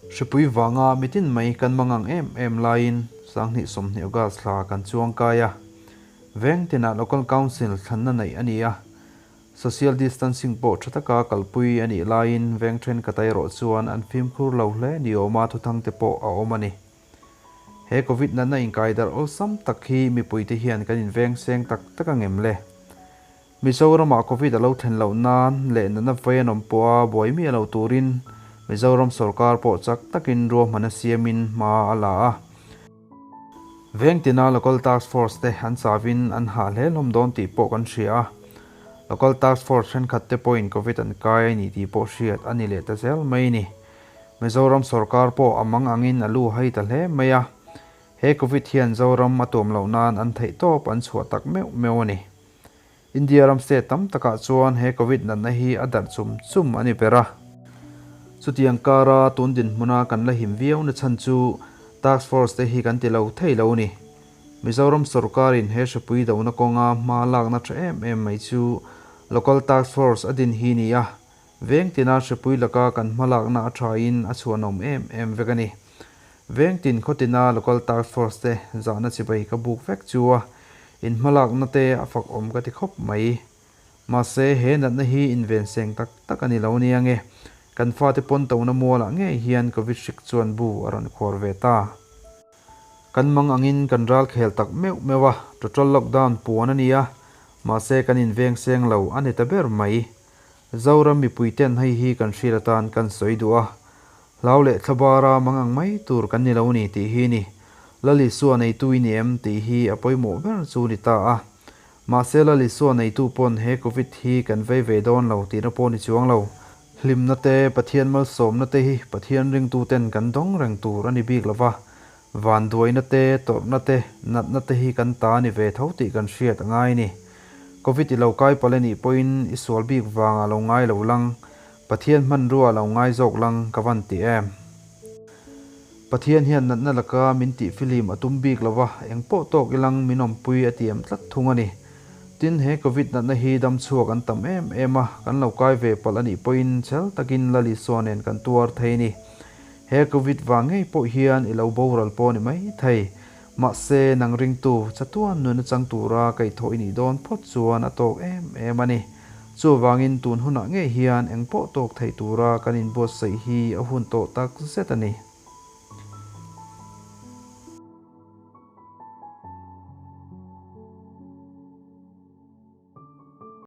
Hripui vanga mitin mai kan mangang em em laiin 2020 August thla kan chuang kai a. Veng tinah Local Council thlanna neih a ni a. Social distancing pawh tha taka kalpui a nih laiin veng thenkhat erawh chuan an fimkhur lo hle ni awma thuthang te pawh a awm a ni. He Covid natna inkaidarh awlsam tak hi mipuite hian kan inveng seng tak tak ang em le? Mizoramah Covid a lo thlen loh nan leh natna vei an awm pawha buai miah lo turin Mizoram sorkar pawh chak takin ruahman a siamin hma a la a. Veng tina Local Task Force te an chavin an hah hle hlawm dawn tih pawh kan hria a. Local Task Force thenkhat te pawhin Covid an kai a ni tih pawh hriat a ni leh ta zel mai a ni. Mizoram sorkar pawh a mang angin a lu hai ta hle mai a. He Covid hian Zoram a tuam loh nan an theihtawp an chhuah tak meuh meuh a ni. India ram state tam takah chuan he Covid natna hi a darh chum chum a ni ber a. Chutiang kara tun dinhmuna kan la him viau na chhan chu Task Force te hi kan ti lo thei lo ni. Mizoram sorkarin he hripui dohna kawnga hma lakna tha em em mai chu Local Task Force a din hi ni a, veng tina hripui laka kan hma lakna a thain a chhuanawm em em vek a ni. Veng tin khaw tina Local Task Force te zahna chibai ka buk vek chu a inhmalakna te a fak awm ka ti khawp mai. Mahse, he natna hi inven seng tak tak a ni lo nia nge, kan fate pawn tona mualah ngei hian Covid hrik chuan bu a rawn khuar ve ta. Kan mang angin kan ral khel tak meuh meuh a, total lockdown puan a ni a, mahse kan inveng seng lo a ni ta ber mai. Zoram mipuiten hei hi kan hriat atan kan sawi duh a, Hlau leh thlabara mang ang mai tur kan ni lo ni tih hi ni. Lal Isua neitu i ni em tih hi a pawimawh ber chu ni ta a. Mahse Lal Isua neitu pawn he Covid hi kan vei ve dawn lo tihna pawh ni chuang lo. Hlimna te, Pathian malsawmna te hi Pathian ringtuten kan dawng reng tur a ni bik lo va. Vanduaina te, tawrhna te, natna te hi kan ta a ni ve tho tih kan hriat a ngai ni. Covid i lo kai palh a nih pawhin i sual bik vangah lo ngai lo lang. Pathian hmanrua lo ngai zawk lang ka van ti em? Pathian hian natna laka min tih filim a tum bik lo va, engpawh tawk ilang min awmpui a tiam tlat thung a ni. Tin, he Covid natna hi dam chhuak an tam em em a, kan lo kai ve palh a nih pawhin chhel takin Lal Isua nen kan tuar thei a ni. He Covid vang ngei pawh hian i lo boral pawh a ni mai thei. Mahse, nang ringtu, chatuan nuna chang tura kaihthawh i nih dawn phawt chuan a tawk em em a ni. Chuvangin tun hunah ngei hian engpawh tawk thei tura kan inbuatsaih hi a hun tawh tak zet a ni.